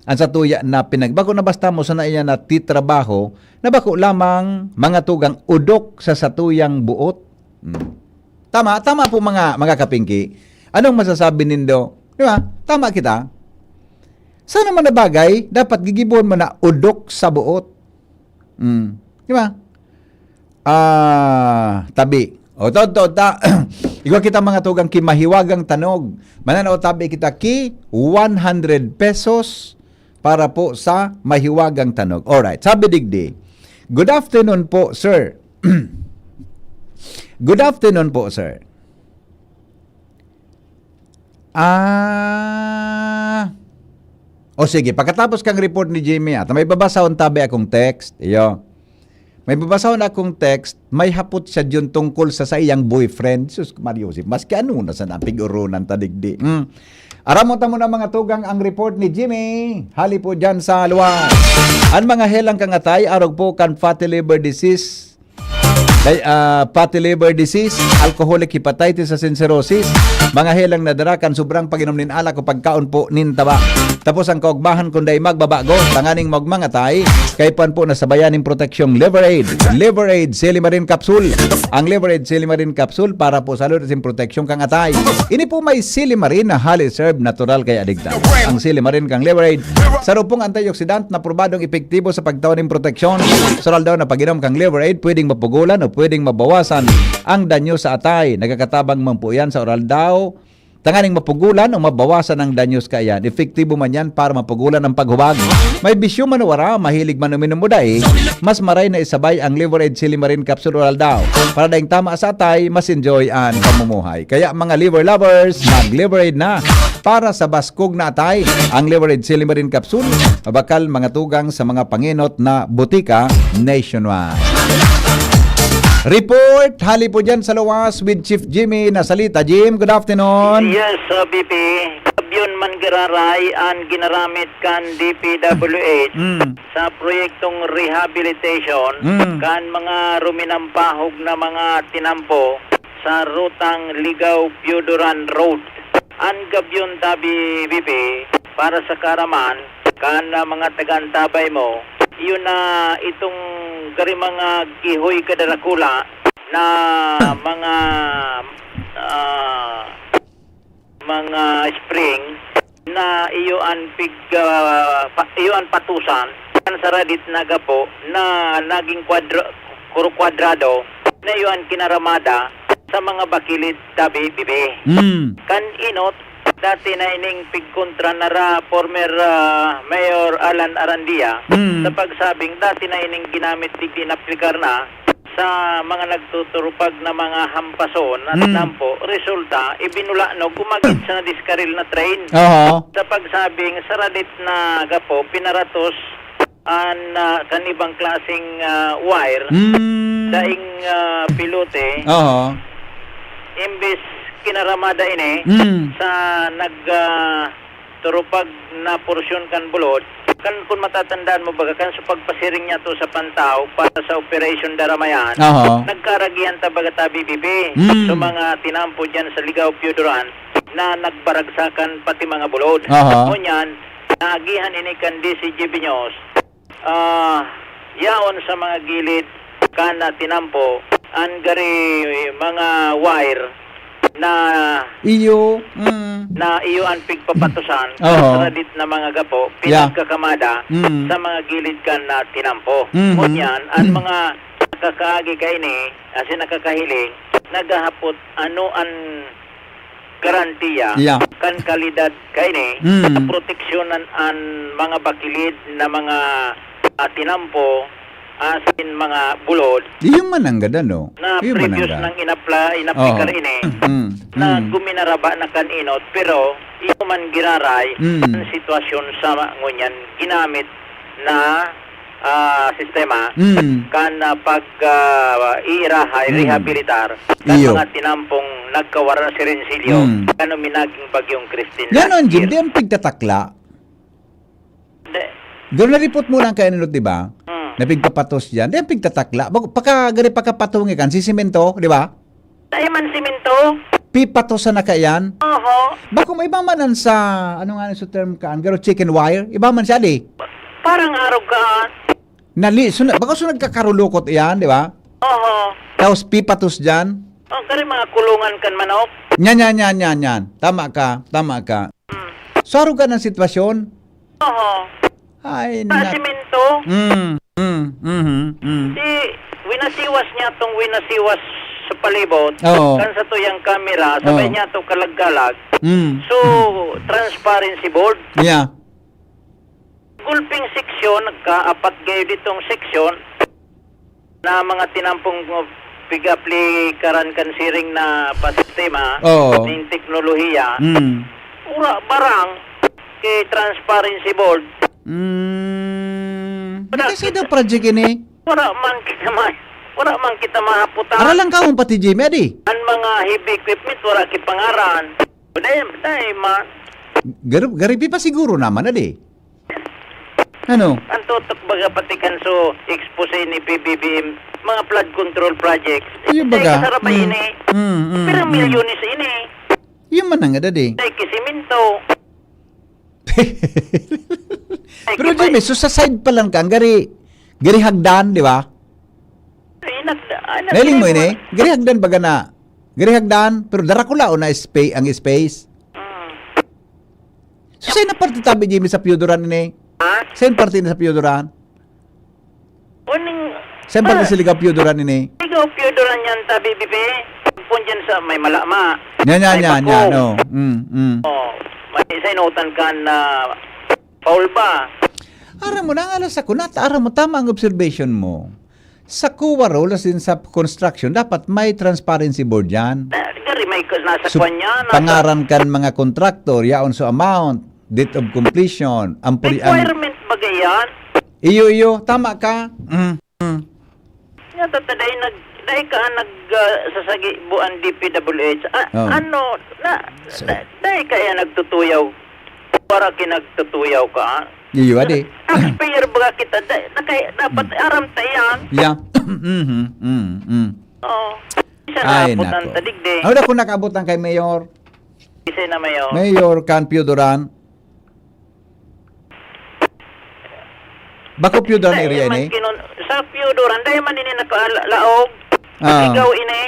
Ang satuya na pinag-, bako na basta mo sana iyan na titrabaho, na bako lamang, mga tugang, udok sa satuyang buot. Hmm. Tama, tama po, mga, mga kapingki. Anong masasabi nindo? Di ba? Tama kita. Sa naman na bagay, dapat gigibuhon mo na udok sa buot. Hmm. Di ba? Ah, tabi. O, to, to, ta, igwa kita, mga tugang, ki mahiwagang tanog. Mananao tabi kita ki one hundred pesos para po sa mahiwagang tanog. Alright. Sabi digdi, "Good afternoon po, sir." "Good afternoon po, sir." Ah. O sige, pagkatapos kang report ni Jimmy, ah, may babasahon tabi akong text. Iyo. May babasahon akong text, may hapot siya diyon tungkol sa saiyang boyfriend. Sus, Mario Joseph, maski ano na sana ang pig-urunan ta digdi. Hmm. Aramon ta muna, mga tugang, ang report ni Jimmy. Hali po diyan sa luwas. Ang mga helang kang atay, arog po kan fatty liver disease. Day-, ah, fatty liver disease, alcoholic hepatitis asin cirrhosis, mga helang nadara kan sobrang pag-inom nin alak o pagkaon po nin taba. Tapos ang kaugmahan kun dai magbabago, tanganing magmangatay, kaipuhan po na sabayan nin proteksyong Liver Aid. Liver Aid Silimarin Capsule. Ang Liver Aid Silimarin Capsule para po sa salud asin proteksyon kang atay. Ini po may silimarin na highly served natural kaya digta. Ang silimarin kang Liver Aid, sarong antioxidant na probadong epektibo sa pagtawan nin proteksyon. Sa oral daw na pag-inom kang Liver Aid, pwedeng mapugulan o pwedeng mabawasan ang danyo sa atay. Nagkakatabang man po yan sa oral daw, tanganing mapugulan o mabawasan ang danyos kaiyan. Epektibo man yan para mapugulan ang paghubag. May bisyo man o wara, mahilig man uminom o dai, mas maray na isabay ang Liver Aid Silimarin Capsule Oral daw. Para daing tama sa atay, mas enjoy ang pamumuhay. Kaya, mga liver lovers, mag-Liver Aid na para sa baskog na atay. Ang Liver Aid Silimarin Capsule, mabakal, mga tugang sa mga pangenot na botika nationwide. Report, hali po dyan sa luwas with Chief Jimmy Nasalita. Jim, good afternoon. Yes, uh, B P. Gabyon man giraray an ginaramit kan D P W H Mm. sa proyektong rehabilitation Mm. kan mga ruminampahog na mga tinampo sa rutang Ligao-Pioduran Road. An gabyon tabi, B P, para sa kaaraman kan, ah, mga taga-antabay mo, iyo na itong gari mga gihoy kadarakula na mga, ah, mga spring na iyo an pig-, ah, pa-, iyo an patusan kan saradit na gapo na naging kwadra-, kuro-, kwadrado na iyo an kinaramada sa mga bakilid tabi, bibi. Mm. Kan inot, dati na ining pigkontra na ra former, ah, Mayor Alan Arandia Mm. sa pagsabing dati na ining ginamit digdi inaplikar na sa mga nagtuturupag na mga hampason at Mm. nampo. Resulta, ibinulanog, umagit sa nadiskaril na train. Oho. Sa pagsabing, saradit na gapo, pinaratos an, ah, kan ibang klaseng, ah, wire, Mm. daing, ah, pilote, Oho. imbis kinaramada ini Mm. sa nag, ah, turupag na porsyon kan bulod, kan, kun matatandaan mo baga, kan sa pagpasiring niya to sa Pantao para sa Operation Daramayan, Oho. nagkaragihan ta baga ta, B B B, Mm. sa mga tinampo diyan sa Ligao, Pioduran, na nagbaragsakan pati mga bulod. Oho. Ngunyan, naagihan ini kan D C G B News, ah, yaon sa mga gilid kan na tinampo, an gari mga wire na Iyo, mm. na iyo an pigpapatusan Oho. sa radit na mga gapo, Yeah. pinagkakamada Mm. sa mga gilid kan na tinampo. Mhm. Ngunyan, an Mm. mga nakakaagi kaini, asin nakakahiling, naghahapot ano an garantiya Yeah. kan kalidad kaini Mm. sa proteksyonan an mga bakilid na mga, ah, tinampo asin mga bulod Iyo man ang gada, no? na Iyo man ang previous ga- nang inapla-, inaplikar Oo. ini Mm. na Mm. guminaraba na kan inot, pero iyo man giraray Mm. an sitwasyon sa ngunyan ginamit na ah, sistema, Mm. kan, ah, pag, ah, iirahay, Mm. rehabilitar, kan Iyo. mga tinampong nagkawara sa rensilyo, Mm. kan uminaging bagyong Christine Yan last on, Jim, year. Di ang pigtatakla. Di. Doon na-report mo lang kay Anilot, di ba? Mm. Na pigpapatos dyan. Di ang pigtatakla. Bag-, pagka, gari pagkapatungi kan, sisimento, di ba? Dai man simento. Pipatosan na kaiyan? Oho. Bako may iba man an sa, ano nga ni sa term kaan, garo chicken wire? Iba man siya, di? Parang arog ka. Nali, so, na-, bako so nagkakarulukot iyan, di ba? Oho. Tapos pipatos dyan? Oh, kari mga kulungan kan manok. Yan, yan, yan, yan, yan. Tama ka, tama ka. Hmm. So, arog ka ng sitwasyon? Oho. Ay, Sa nak- simento. Mm, mm, mhm, mm. Di, winasiwas niya tong winasiwas sa palibot. Oo. Kan sa tuyang kamera, sabay Oo. niya to kalag-kalag. Mm. So, transparency board. Yeah. Gulping seksyon, nagkaapat kayo ditong seksyon na mga tinampong, uh, pig-aplikaran kan siring na pasistema Oo. ning teknolohiya. Mm. Ura barang kay transparency board. Mm. Wala Hindi kasi kita daw project ini. Wala man kita ma-, wala man kita mahaputan. Aralang ka mong pati, Jimmy, adi? Ang mga heavy equipment, wala kipangaran. Dai, dai man. Garib, garibi pa siguro naman, adi? Ano? Ang tutok baga pati kan so expose ni P B B M, mga flood control projects. Iyo Dai baga. kasarabay Mm. ini. Mm, mm, Pero mm. milyones ini. Iyo man ang edad eh. Dai kisiminto. Pero Dai Jimmy, so sa side pa lang kan, gari, gari hagdan, di ba? Ay, nag-, ah, Nailing mo nagdinig ini? mo. Gari hagdan baga na. Gari hagdan, pero darakula o na space, ang space. Mm. So, saan na parte tabi, Jimmy, sa Piyuduran ini? Ha? Saan parte na sa Piyuduran? Uning, Saan parte ah, sa Ligaw Piyuduran ini? Ligaw Piyuduran yan, tabi, bibi. Pagpun dyan sa may malama. Yan, yan, May yan, bako. yan, oh. Mm, mm. Oh, may sainutan ka na Paul ba? Aram mo, nangalas ako, nata-, aram mo, tama ang observation mo. Sa kuwaro, lasin sa construction, dapat may transparency board yan. Na, gari may kas-, nasa So, kwan yan, nasa pangaran kan mga contractor, yaon sa amount, date of completion, ang puli-, ang Requirement ba yan? Iyo, iyo, tama ka. Mm, mm. Nga, tata, dahil nag-, dahil ka nag, ah, sasagi buan D P W H. Ah, Oo. ano, na, So na, dahil kaya nagtutuyaw? Para kinagtutuyaw ka, ah? Iyo, adi. Taxpayer ba kita? Da-, nakay-, dapat Hmm. aram ta yan. Yeah. Mhm, mm, mm. Oo. Isa Ay, na, aputan nako. ta digdi. Ano na kung nakaabot lang kay Mayor? Isa na, Mayor. Mayor, kan Piyuduran? Bako Piyuduran Dahil area man ini? kinun-, sa Piyuduran, dahil man ini nakalaog. Ah. Ikaw ini.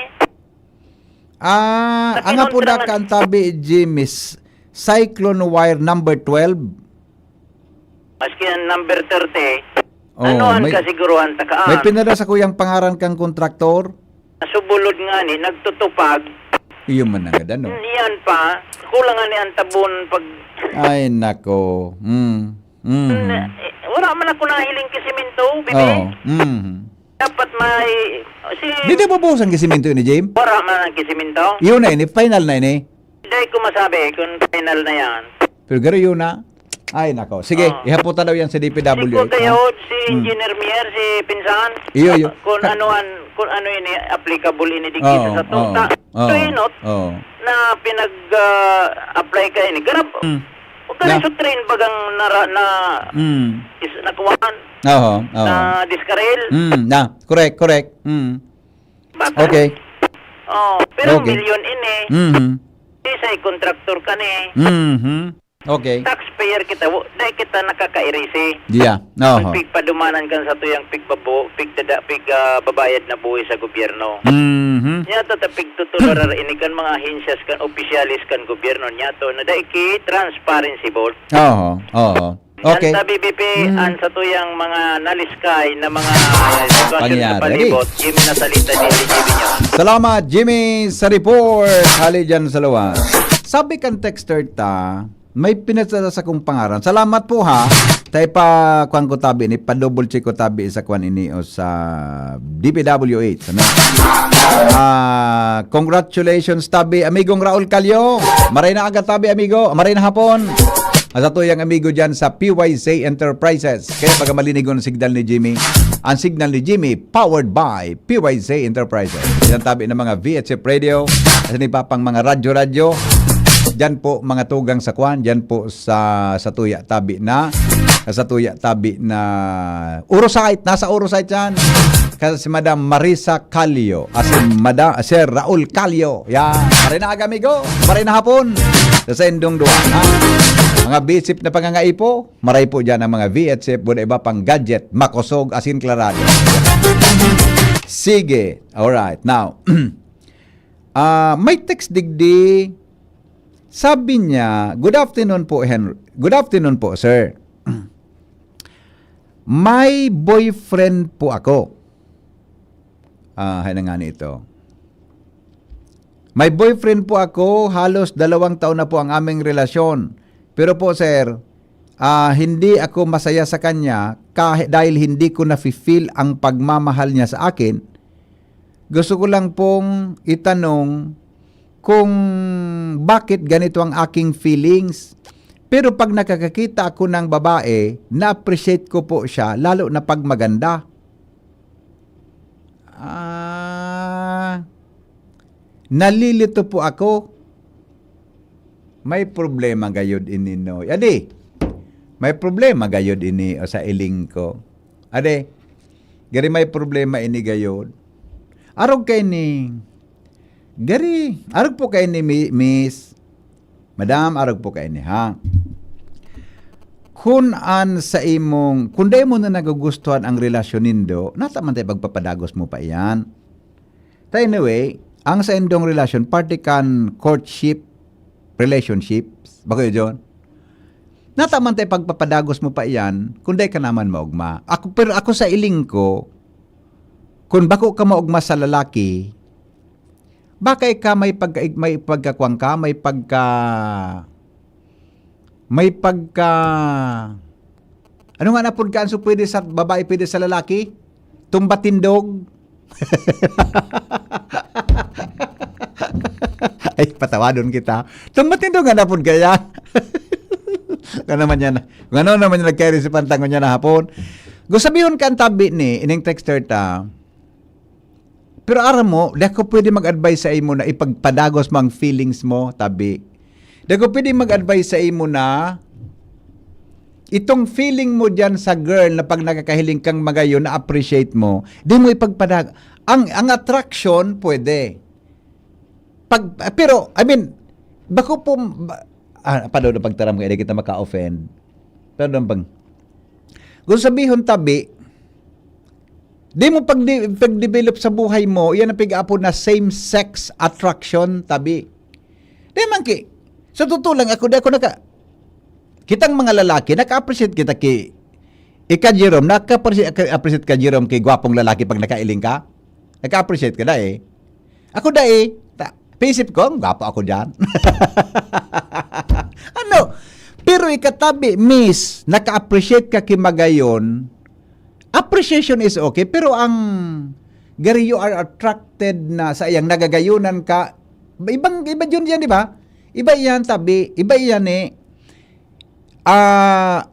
Ah, Sa ang apo na kinontra kan tabi, Jim, is Cyclone Wire number twelve. Maski ang number thirty, Oh, ano ang may, kasiguruhan ta kaan? may pinadala sa kuyang pangaran kang kontraktor? Sa bulod nga ni, nagtutupag. Iyo man ang ano. Yan pa, kulang nga ni ang tabon pag Ay, nako. Mm. Mm. Eh, wala man ako nahiling kisiminto, bibi. Oh. Mm. Dapat may, si Di na bubuhos ang kisiminto ini, Jim? Wala man ang kisiminto. Yun na ini, final na ini. Hindi ko masabi kung final na yan. Pero garo yun na. Ay, nako. Sige, Oo. ihaputan daw yan sa D P W H, Si Kuya ha? Yod, si Hmm. Engineer Mier, si Pinsan, Iyo, iyo. kung Ka- ano an-, kung ano ini, applicable ini digdi Oo, sa tuta. oo, oo, Tuhinot oo. na pinag, ah, apply ka ini. Garab, Hmm. Huwag ka Yeah. na sa train bagang nara-, na Hmm. is nakuhaan, Oo, oo. na diskaril. Hmm, na. Correct, correct. Hmm. Baka Okay. Oh, pero Okay. milyon ini. Mhm. Isa'y kontraktor ka ni. Mhm. Okay. Taxpayer kita, wo-, dai kita nakakairisi. Yeah. Oho. Ang pigpadumanan kan sa tuyang pigbabo-, pigdada-, pig, ah, babayad na buhi sa gobyerno. Mhm. Nya to, ta pigtutulorar ini kan mga ahensyas kan opisyales kan gobyerno. Nya to, na dai ki transparency board. Oho, oho. Okay. Yan ta, B B P, Mm. an sa tuyang mga naliskay na mga sitwasyon sa Pangyayari. palibot, Jimmy na salita ni Jimmy niya. Salamat, Jimmy, sa report. Hali dyan sa luwas. Sabi kan texter ta, may pinasala sa kong pangaran. Salamat po, ha. Tayo pa, kwan ko tabi, ni pa-double check ko tabi sa kwan ini o sa D P W H. Ano? Ah, congratulations, tabi, amigong Raul Calio. Maray na aga, tabi, amigo. Maray na hapon. Ang satuyang amigo dyan sa P Y C Enterprises. Kaya pag malinigon ang signal ni Jimmy, ang signal ni Jimmy, powered by P Y C Enterprises. Yan tabi ng mga V H F Radio, at iba pang mga radyo-radyo. Dyan po, mga tugang sa kwan, dyan po sa, sa tuya tabi na, sa tuya tabi na Urosite, nasa Urosite yan. Kasi si Madam Marisa Calio, ah, si Mada-, Sir Raul Calio. Yan, maray na aga, amigo. Maray na hapon. Sa saindong duwa, ha? Mga bisip na pangangaipo, maray po dyan ang mga V H F, buda iba pang gadget, makosog, asin klarado. Sige. Alright. Now, ah, may text digdi. Sabi niya, "Good afternoon po, Henry. Good afternoon po, sir." "May boyfriend po ako." Ah, hay na nga nito. "May boyfriend po ako, halos dalawang taon na po ang aming relasyon. Pero po, sir, ah, hindi ako masaya sa kanya kahi-, dahil hindi ko nafi-feel ang pagmamahal niya sa akin. Gusto ko lang pong itanong kung bakit ganito ang aking feelings. Pero pag nakakakita ako ng babae, na-appreciate ko po siya, lalo na pag maganda." Ah, nalilito po ako. May problema gayod ini, Noy. Adi, may problema gayod ini, o, sa iling ko. Adi, gari may problema ini gayod. Arog kaini, gari, arog po kaini, mi-, miss. Madam, arog po kaini, ha? Kun an sa imong, kun dai mo na nagugustuhan ang relasyon nindo, nata man tayo pagpapadagos mo pa iyan. Ta anyway, ang saindong relasyon, parte kan courtship, relationships, bako yun, John? Nata man tayo pagpapadagos mo pa iyan, kun dai ka naman maugma. Ako, pero ako sa iling ko, kun bako ka maugma sa lalaki, baka ika may pagka-, may pagkakuwang ka, may pagka-, may pagka-, ano nga na pud ka, so pwede sa babae, pwede sa lalaki? Tumbatindog? Ay, patawadon kita. Tumbatindog nga na pud kaya? Ano naman yan? Kung ano naman yung nagkairi sa pantangon niya na hapon? Gusto sabihon ka ang tabi ni, ining texter ta, pero aram mo, di ako pwede mag-advise sa imo na ipagpadagos mo ang feelings mo, tabi. Di ako pwede mag-advise sa imo na itong feeling mo diyan sa girl na pag nakakahiling kang magayon, na-appreciate mo, di mo ipagpadag-, ang, ang attraction, pwede. Pag, pero, I mean, bako po, ba-, ah, paano na pagtaram ko, hindi kita maka-offend. Pero nang bang, kung sabihon tabi, di mo pag-de-, pag-develop sa buhay mo, yan ang pig-aapod na same-sex attraction, tabi. Di man ki, sa totoo lang, ako, di ako naka-, kitang mga lalaki, naka-appreciate kita ki, ika, Jerome, naka-appreciate ka, Jerome, ki gwapong lalaki pag nakailing ka? Naka-appreciate ka, dai? Ako, dai. Ta-, paisip ko, "Ang gwapo ako diyan." Ano? Pero ikatabi, miss, naka-appreciate ka ki magayon, appreciation is okay, pero ang gari you are attracted na sa iyang nagagayunan ka, ibang, iba yun yan, di ba? Iba yan, tabi. Iba yan eh. Ah,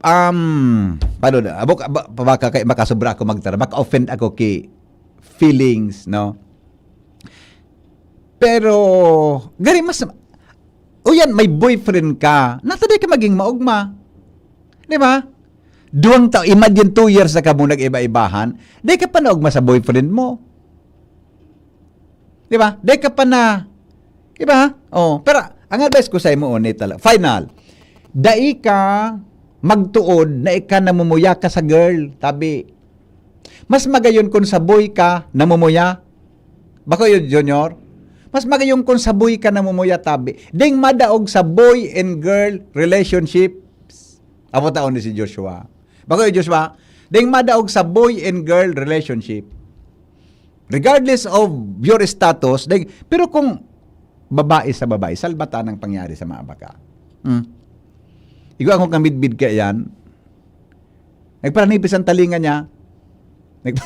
um, paano na? Abo, ba, baka kay makasobra ako magtara, maka-offend ako ki feelings, no? Pero, gari mas, o yan, may boyfriend ka, nata di ka maging maugma. Di ba? Duwang taon, imagine two years na ka mo nag-iba-ibahan, di ka pa naugma sa boyfriend mo. Di ba? Di ka pa na, di ba? Oh, pero ang advice ko sa imo, ni tala-, final. Dai ka magtuod na ika namumuya ka sa girl, tabi. Mas magayon kun sa boy ka namumuya. Bako yun, Junior? Mas magayon kun sa boy ka namumuya, tabi. Ding madaog sa boy and girl relationships. Amo taon ni si Joshua. Bako yun, Joshua? Ding madaog sa boy and girl relationship. Regardless of your status, ding, pero kung babae sa babae, salbatan ang pangyari sa mga baka. Hmm. Igwa akong kamidbid ka yan. Nagparanipis ang talinga niya. Nag-,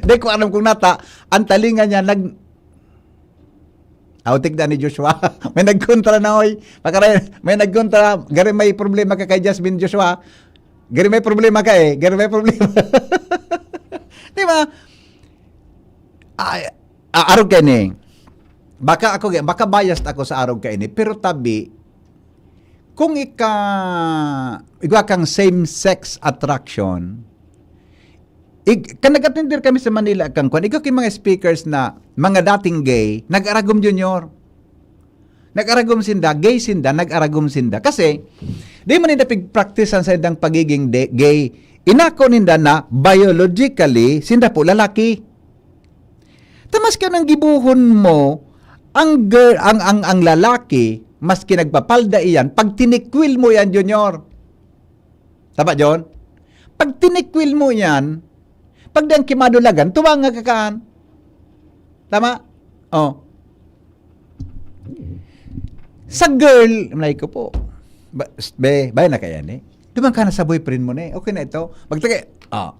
di ko alam kung nata, ang talinga niya nag-, Aw, tigda ni Joshua. May nagkontra na, oy. Pakara-, may nagkontra. Gari may problema ka kay Jasmine, Joshua. Gari may problema ka, eh. Gari may problema. Di ba? Ay, ah, arog kaini. Baka ako, baka biased ako sa arog kaini. Pero tabi, kung ika, igwa kang same-sex attraction, ig-, kan nag-attender kami sa Manila, kang kwan, igwa kang mga speakers na mga dating gay, nag-aragom, Junior. Nag-aragom sinda, gay sinda, nag-aragom sinda. Kasi, di man ninda pigpraktisan sa indang pagiging de-, gay. Inako ninda na biologically, sinda po lalaki. Ta maski anong gibohon mo, ang girl, ang, ang, ang lalaki, maski nagpapalda iyan, pag tinikwil mo yan, Junior. Tama, John? Pag tinikwil mo yan, pag di ang kimadulagan, tuwang nga kakaan. Tama? Oh. Sa girl, malay ko po. Ba, be, bay na kaya ni? Duman ka na sa boyfriend mo ni. Okay na ito. Magtaka, ah.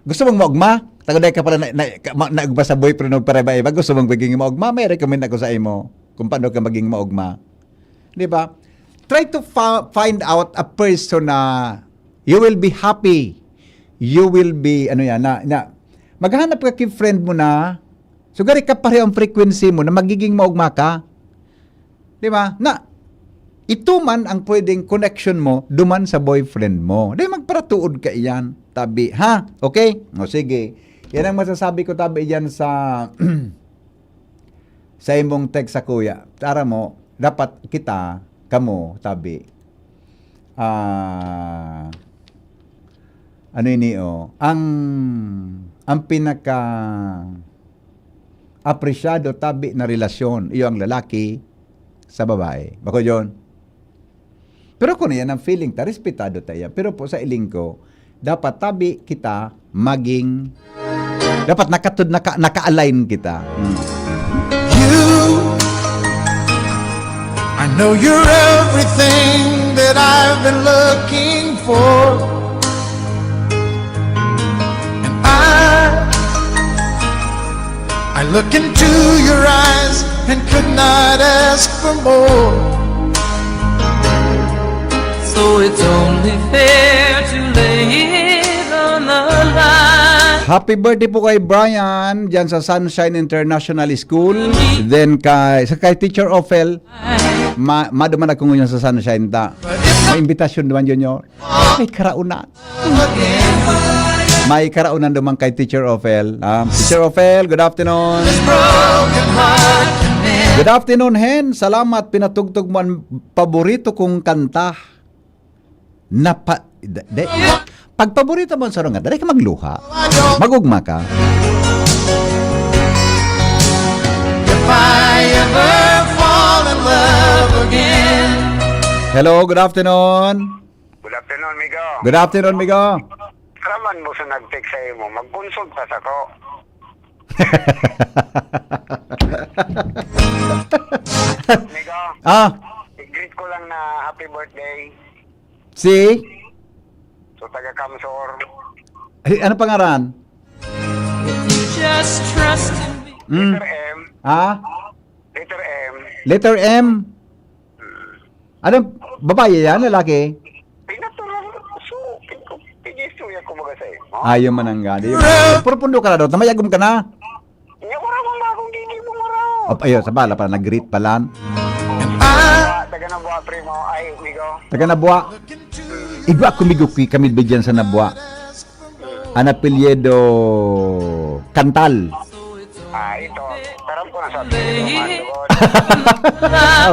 Gusto mong maugma? Tago dahil ka pala na, na, ka- ma- naugma sa boyfriend mo para iba-iba. Gusto mong maging maugma? May recommend ako sa imo kung paano ka maging maugma. Di ba? Try to fa- find out a person na you will be happy. You will be, ano yan, na, na maghanap ka kay friend mo na, so gari ka pareho ang frequency mo na magiging maugma ka. Di ba? Na, ito man ang pwedeng connection mo duman sa boyfriend mo. Di magparatuod ka iyan. Tabi, ha? Okay? O sige. Yan ang masasabi ko tabi iyan sa sa imong text sa kuya. Tara mo, dapat kita, kamo, tabi. Ah, ano ini, oh? Ang, ang pinaka apresyado tabi na relasyon, iyo ang lalaki sa babae. Bako yun? Pero kung yan ang feeling ta, respetado ta yan. Pero po sa iling ko, dapat tabi kita maging, dapat nakatud-, naka-, naka-align kita. Hmm. You, I know you're everything that I've been looking for. And I, I look into your eyes and could not ask for more. So it's only fair to lay it on the line. Happy birthday po kay Brian, dyan sa Sunshine International School. Then kay, sa kay Teacher Ophel, ma maduman ako ngayon sa Sunshine ta. May imbitasyon duman, Junior. May karaunan. May karaunan duman kay Teacher Ophel. Ah, Teacher Ophel, good afternoon. Good afternoon, Hen. Salamat, pinatugtog mo ang paborito kong kanta. Napa-, de, de, pag paborito mo ang sarong kanta, di ka magluha. Magugma ka. If I ever fall in love again. Hello, good afternoon. Good afternoon, Migo. Good afternoon, Migo. Raman mo sa nag-text sa imo, magkonsulta sa ko. Migo, Ah, i-greet ko lang na happy birthday. Si? So, taga Kamsor. Eh, ano pangaran? If you just trust in me. Mm. Letter M. Ha? Letter M. Letter M? Ano? Babae yan? Lalaki? Pinatural. So, pig-, pig-istorya ko baga sa imo. Ayaw man ang gani. Profundo ka na daw. Tamayagom ka na. Nya, wala man ba akong gigi mo, wala? Op, ayun, sa bala pa, nag-greet pa lang. Ah, taga Nabua, primo. Ay, Migo. Taga Nabua. Igwa ko, Migo, ki-, kami bigyan sa Nabua. An apelyido Cantal. Ah, ito. Taram ko na sa apelyido, man, lugod.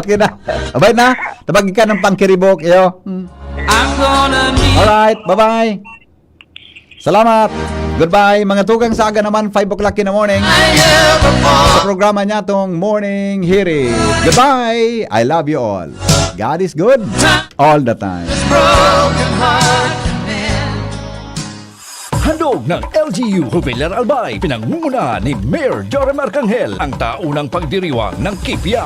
Okay na. Abay na. Tabagi ka ng pangkiribok, iyo. Hmm. I'm gonna need Alright, bye-bye. Salamat. Goodbye. Mga tugang sa aga naman, five o'clock in the morning. Sa programa niya tong Morning Hirit. Goodbye. I love you all. God is good all the time. Broken heart. Handog ng L G U Jubilar Albay, pinangungunahan ni Mayor Joram Arcangel, ang taunang pagdiriwang ng Kipia.